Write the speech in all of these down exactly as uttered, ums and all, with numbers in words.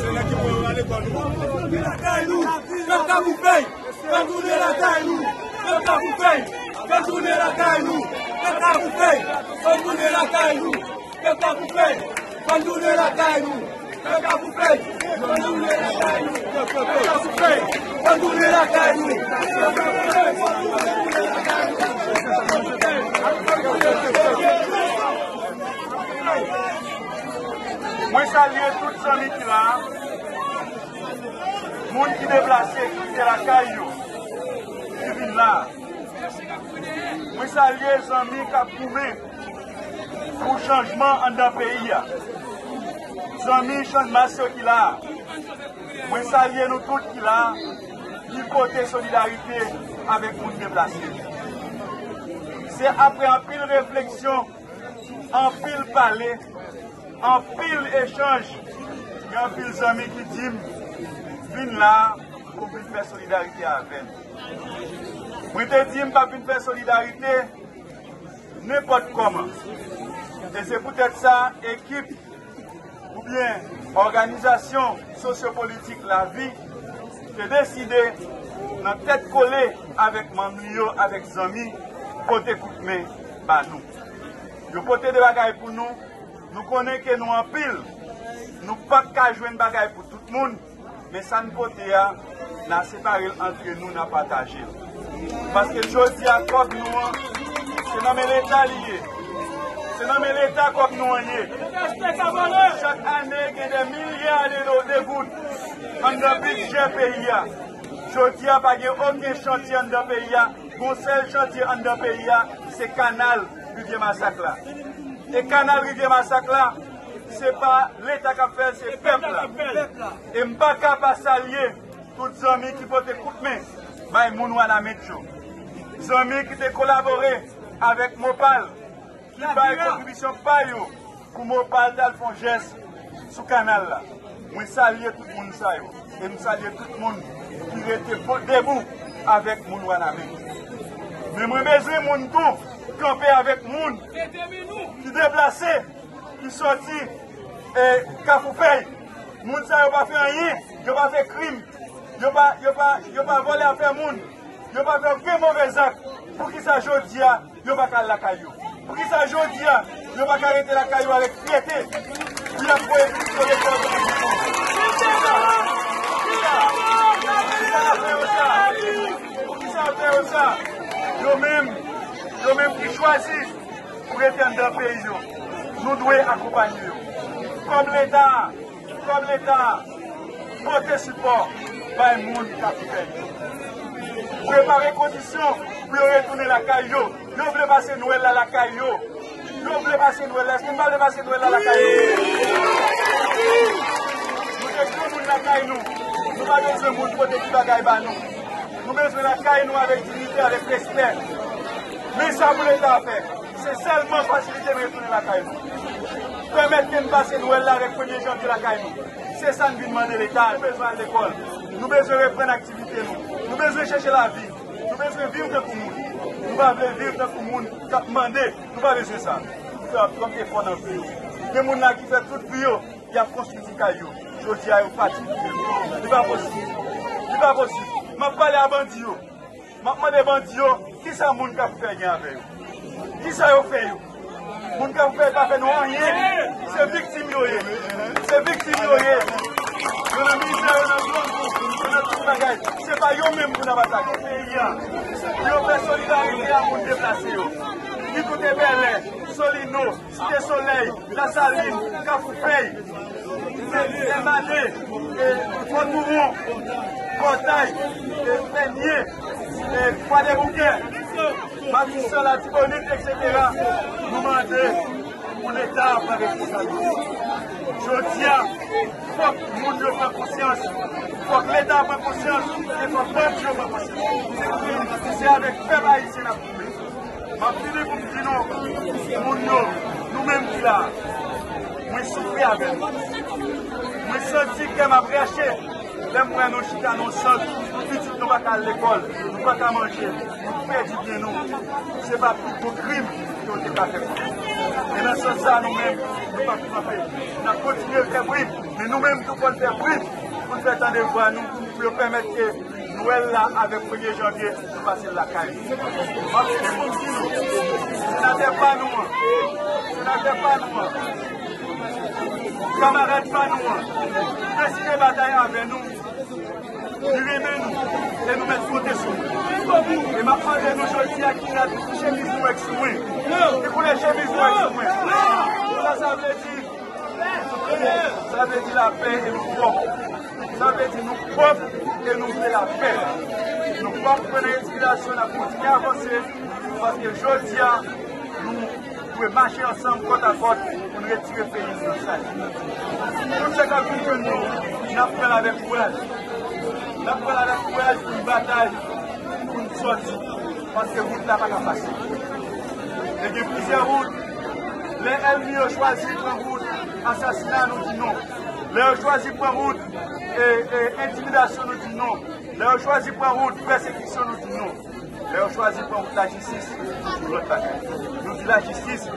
Se lè ki pou yo ale kò nou. Lakay nou, pèp Kafoufèy, fè tounen lakay nou. Pèp Kafoufèy, fè tounen lakay nou. Pèp Kafoufèy, fè tounen lakay nou. Pèp Kafoufèy, fè tounen lakay nou. Pèp Kafoufèy, fè tounen lakay nou. Pèp Kafoufèy, fè tounen lakay nou. Mwen salye tout zanmi ki la a, moun ki deplase, ki kite lakay yo, ki vin la a. Mwen salye zanmi k ap goumen pou chanjman anndan peyi a. Zanmi Channmas yo ki la a. Mwen salye nou tout ki la a, ki pote solidarite avèk moun deplase. Se apre anpil refleksyon, anpil pale, anpil echanj, gen anpil zanmi ki di m, "Vin la a pou vin fè solidarite avè n." Mwen te di m p ap vin fè solidarite nenpòt kòman. E se poutèt sa, ekip oubyen òganizasyon sosyopolitik Lavi te deside, nan tèt kole avèk manm li yo, avèk zanmi, pote kout men ba nou. Yo pote de bagay pou nou. Nou konnen ke nou anpil. Nou p ap ka jwenn bagay pou tout moun. Men sa n pote a, n a separe l antre nou, n a pataje l. Paske jodi a, kòb nou an, se nan men Leta li ye. Se nan men Leta kòb nou an ye. Chak ane, gen de milya de, do- de goud anndan bidjè peyi a. Jodi a, pa gen okenn chantye anndan peyi a. Gon sèl chantye anndan peyi a, se kanal Rivyè Masak la. E kanal Rivyè Masak la, se pa Leta k ap fè l, se pèp la. E m pa ka pa salye tout zanmi ki pote kout men bay moun Wanament yo. Zanmi ki te kolabore avèk Mopal, ki bay kontribisyon pa yo pou Mopal t al fè yon jès sou kanal la. Mwen salye tout moun sa yo. E m salye tout moun ki rete po- debou avèk moun Wanament. Men mwen bezwen moun tou kanpe avèk moun ki deplase, ki soti, e, Kafoufèy. Moun sa yo pa fè anyen, yo pa fè krim, yo pa, yo pa, yo pa vòlè afè moun, yo pa fè okenn move zak. Poukisa jodi a yo pa ka al lakay yo? Poukisa jodi a yo pa ka rete lakay yo avèk fyète? Pou y ap voye pitit yo lekòl. Poukisa yo fè yo sa? Poukisa yo fè yo sa? Yo menm, yo menm ki chwazi pou rete anndan peyi yo. Nou dwe akonpanye yo. Kòm Leta, kòm Leta, pote sipò bay moun k ap fè. Prepare kondisyon pou yo retounen lakay yo. Yo vle pase Nwèl la lakay yo. Yo vle pase Nwèl la. Èske n pa vle pase Nwèl la lakay yo? Nou se granmoun lakay nou. Nou pa bezwen moun pote ti bagay ba nou. Nou bezwen lakay nou avèk diyite, avèk respè. Men sa pou Leta fè, se sèlman fasilite nou retounen lakay nou. Pèmèt ke n pase Nwèl la avèk premye janvye lakay nou. Se sa n vin mande Leta. Nou bezwen al lekòl. Nou bezwen reprann aktivite nou. Nou bezwen chèche lavi. Nou bezwen viv tankou moun. Nou pa vle viv tankou moun k ap mande. Nou pa bezwen sa. Fè twòp efò nan vi yo. Gen moun la ki fè tout vi yo, y ap konstwi ti kay yo. Jodi a, yo pati. Li pa posib. Li pa posib. M ap pale a bandi yo. M ap mande bandi yo, kisa moun Kafoufèy gen avè yo? Kisa yo fè yo? Moun Kafoufèy pa fè nou anyen. Se viktim yo ye. Se viktim yo ye. Yo nan mizè, yo nan dwòg, yo nan tout bagay. Se pa yo menm pou n ap atake. Peyi a, pou yo fè solidarite a moun deplase yo. Ki koute Bèlè, Solino, Site Solèy, Lasalin, Kafoufèy, Lèmane, e, Fòtouwon, Pòtay, e, Pènye, e, Kwadèboukè, Matisan, Latibonit, etsetera. Nou mande pou Leta pran responsablite. Jodi a, fòk moun yo pran konsyans. Fòk Leta pran konsyans. E fòk bandi yo pran konsyans. Se avèk pèp ayisyen n ap goumen. M ap fini pou m di nou, moun yo, nou menm ki la a, mwen soufri avè nou. Mwen santi kè m ap rache lè m wè nou chita nan sant, pitit nou pa ka al lekòl, nou pa ka manje, nou pèdi byen nou. Se pa pi gwo krim ke w te ka fè kont nou. E nan sans sa, nou menm, nou p ap kanpe. N ap kontinye fè bri, men nou menm tou fò n fè bri pou n fè tande vwa nou, pou yo pèmèt ke Nwèl la avèk premye janvye, nou pase l lakay nou. M ap fini pou m di nou, senatè pa nou an, senatè pa nou an, kamarad pa nou an, ki deside batay avè nou, li renmen nou, e nou mèt konte sou li. E m ap mande nou jodi a ki rad, ki chemiz nou wè k sou mwen, ki koulè chemiz nou wè k sou mwen. Sa, sa vle di, sa vle di lapè e nou pwòp. Sa vle di nou pwòp e nou vle lapè. Nou p ap pran nan entimidasyon, n ap kontinye avanse, paske jodi a, nou dwe mache ansanm, kòt a kòt, pou n retire peyi nou nan sa l ye. Tout sa k ap vin jwenn nou, n ap pran l avèk kouraj. N ap pran l avèk kouraj pou n batay, pou n sòti, paske wout la pa ka fasil. E gen plizyè wout. Lè ènmi yo chwazi pran wout asasina, nou di non. Lè yo chwazi pran wout, e, e, entimidasyon, nou di non. Lè yo chwazi pran wout pèsekisyon, nou di non. Lè yo chwazi pran wout lajistis, nou di lòt bagay. Nou di lajistis,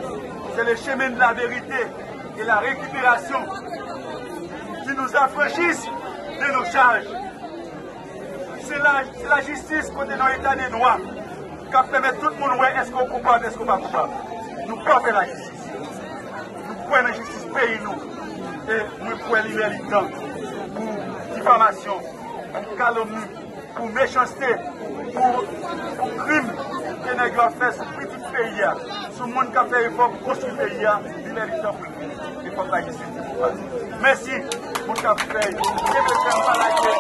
c'est le chemin de la vérité et la récupération qui nous affranchit de nos charges. Se la, se lajistis kote nan eta de dwa k ap pèmèt tout moun wè èske w koupab, èske w pa koupab. Nou pa fè lajistis. Nou kwè nan jistis peyi nou. E mwen kwè li lè li tan pou difamasyon, pou kalomni, pou mechanste, pou, pou krim ke nèg yo ap fè sou pitit peyi a, sou moun k ap fè efò pou konstwi peyi a, li lè li tan pou l fini. E fòk lajistis di pou pati. Mèsi, moun k ap fè, kenbe fèm, pa lage.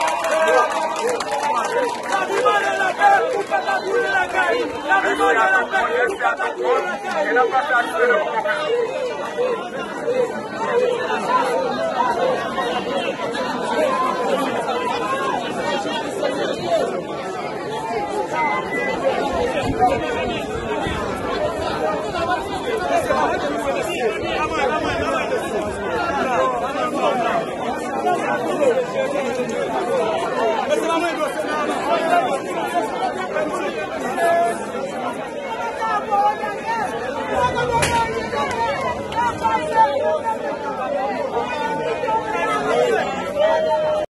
Lavi mande lapè, ou pa ka boule lakay. Lavi mande lapè, ou pa ka boule lakay. E n ap pase a Twitter.